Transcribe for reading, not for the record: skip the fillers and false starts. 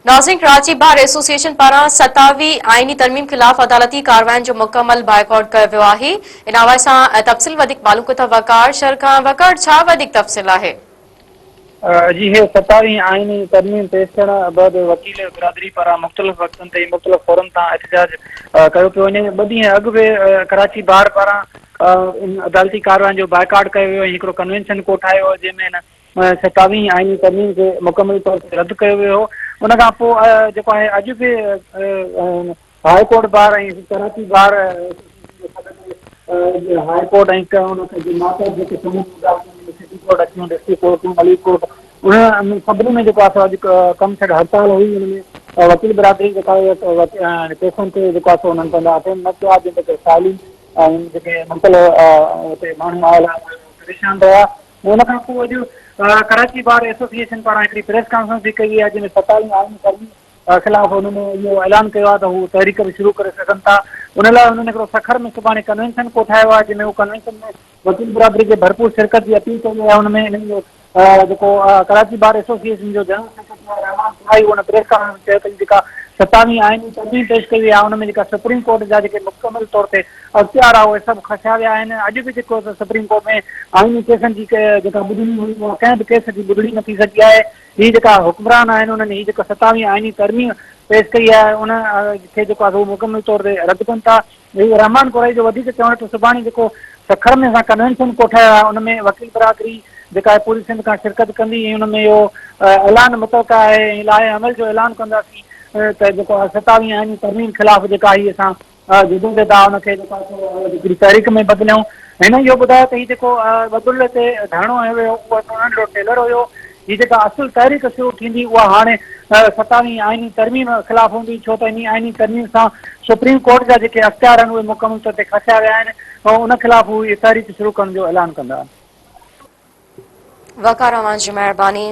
ناظرين Karachi bar association پاران ستاويهه آئيني ترميم خلاف عدالتي ڪاررواين جو مڪمل بائيڪاٽ ڪيو ويو آهي ان حوالي سان تفصيل وڌيڪ معلوم ڪيون ٿا وقار شھر کان وقار ڇا وڌيڪ تفصيل آهي. جي هي ستاويهين آئيني ترميم پيش ٿيڻ بعد وڪيل برادري پاران مختلف وقتن تي مختلف فورم تان احتجاج ڪيو پيو وڃي ٻه ڏينهن اڳ به ڪراچي بار پاران ان عدالتي ڪاررواين جو بائيڪاٽ ڪيو ويو ۽ هڪڙو ڪنوينشن ڪوٺايو ويو جنهن ۾ هن ستاويهين آئيني ترميم کي مڪمل طور تي رد ڪيو ويو هو ان کان پوء جيڪو آهي اڄ به high court bar ۽ Karachi bar high court ۽ ان جي ماتحت جيڪي سموريون عدالتون آهن سٽي ڪورٽ اچيون ڊسٽرڪٽ ڪورٽون ملير ڪورٽ انهن سڀني ۾ جيڪو آهي سو اڄ ڪم ڇڏ هڙتال هئي ان ۾ وڪيل برادري جيڪا ڪيسن تي جيڪو آهي سو انهن پنهنجا اٽينڊ نه ڪيا جنهن جي ڪري سائلين ۽ جيڪي مختلف اتي ماڻهو آيل هئا پريشان رهيا ان کان پوء اڄ ڪراچي بار ايسوسيئيشن پاران هڪڙي پريس ڪانفرنس به ڪئي وئي آهي جنهن ۾ ستاويهين آئيني ترميم خلاف انهن اهو اعلان ڪيو آهي ته هو تحريڪ به شروع ڪري سگهن ٿا ان لاء انهن هڪڙو سکر ۾ سڀاڻي ڪنوينشن ڪوٺايو آهي جنهن ۾ هو ڪنوينشن ۾ وڪيل برادري کي ڀرپور شرڪت جي اپيل ڪئي آهي ان ۾ انهن جو جيڪو ڪراچي بار ايسوسيئيشن جو جنرل سيڪريٽري آهي رحمان سرائي ان پريس ڪانفرنس ۾ چيو ته جيڪا ستاويهين آئيني ترميم پيش ڪئي وئي آهي ان ۾ جيڪا سپريم ڪورٽ جا جيڪي مڪمل طور تي اختيار آهي اهي سڀ کسيا ويا آهن اڄ به جيڪو سپريم ڪورٽ ۾ آئيني ڪيسن جي جيڪا ٻڌڻي هئي اها ڪنهن به ڪيس جي ٻڌڻي نه ٿي سگهي آهي هي جيڪا حڪمران آهن انهن هي جيڪا ستاويهين آئيني ترميم پيش ڪئي آهي ان کي جيڪو آهي مڪمل طور تي رد ڪن ٿا رحمان ڪورائي جو وڌيڪ چوڻ ته سڀاڻي جيڪو سکر ۾ اسان ڪنوينشن ڪوٺايو آهي ان ۾ وڪيل برادري جيڪا آهي پوري سنڌ کان شرڪت ڪندي ۽ ان ۾ اهو اعلان متوقع آهي ۽ لائحه عمل جو اعلان ڪنداسين ته جيڪو آهي ستاويهين آئيني ترميم خلاف جيڪا هي اسان جدوجهد آهي ان کي جيڪو آهي سو هڪڙي تحريڪ ۾ بدليون. هن اهو ٻڌايو ته هي جيڪو ٻڌل تي ڌرڻو هنيو ويو اهو هڪڙو ننڍڙو ٽيلر هيو، هي جيڪا اصل تحريڪ شروع ٿيندي اها هاڻي ستاويهين آئيني ترميم خلاف هوندي ڇو ته انهي آئيني ترميم سان سپريم ڪورٽ جا جيڪي اختيار آهن اهي مڪمل طور تي کسيا ويا آهن ان خلاف هو اهي تحريڪ شروع ڪرڻ جو اعلان ڪندا. وقار اوهان جي مهرباني.